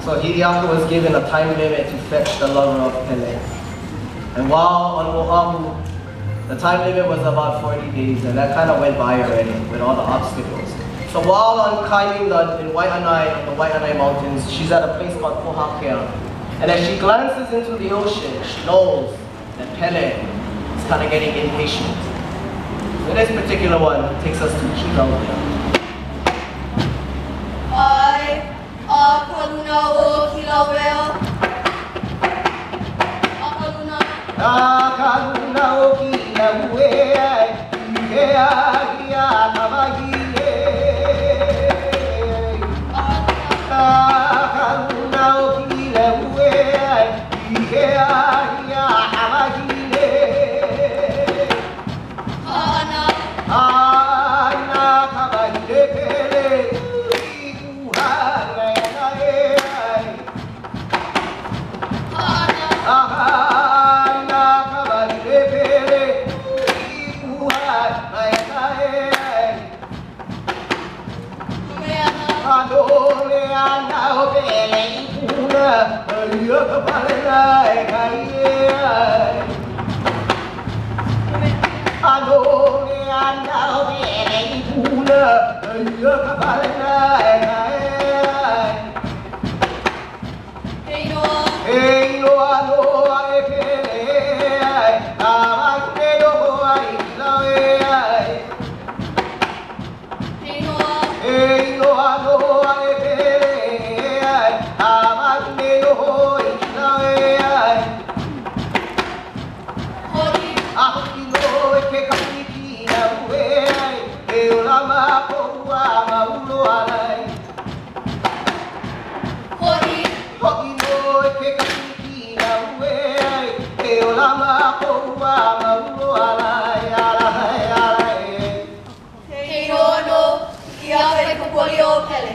So Hi'iaka was given a time limit to fetch the lover of Pele. And while on Oahu, the time limit was about 40 days, and that kind of went by already with all the obstacles. So while on climbing in Wai'anae, on the Wai'anae Mountains, she's at a place called Pohakea. And as she glances into the ocean, she knows that Pele is kind of getting impatient. So this particular one takes us to Kilauea. Ai, a ka luna o Kilauea. A ka luna. A ka luna o Kilauea, i ke ahi a ka wahine. A ka luna o Kilauea, i ke ahi a ka wahine. Hana. Ana ka wahine pele, i kuhana e na e ai. Hana. Ana ka wahine pele, i kuhana e na e ai. Numeana. Anole ana o pele i puna, ia ka palena e kai e ai. Anole ana o pele i puna, ia ka palena e kai e ai. Heinoa. Ei loa loa e pele ai, a mai te noho ai ki lawe ai. Heinoa. Ei loa loa e pele ai, a mai te noho i ki lawe ai. Hori. A hoki no e ke kapiki na ue ai, e o lama po ua maulo alai. Hori. Hoki no e ke kapiki na ue ai, e o lama po ua maulo alai, alai, alai. Heinoa no, ia whai kupoli o Pele.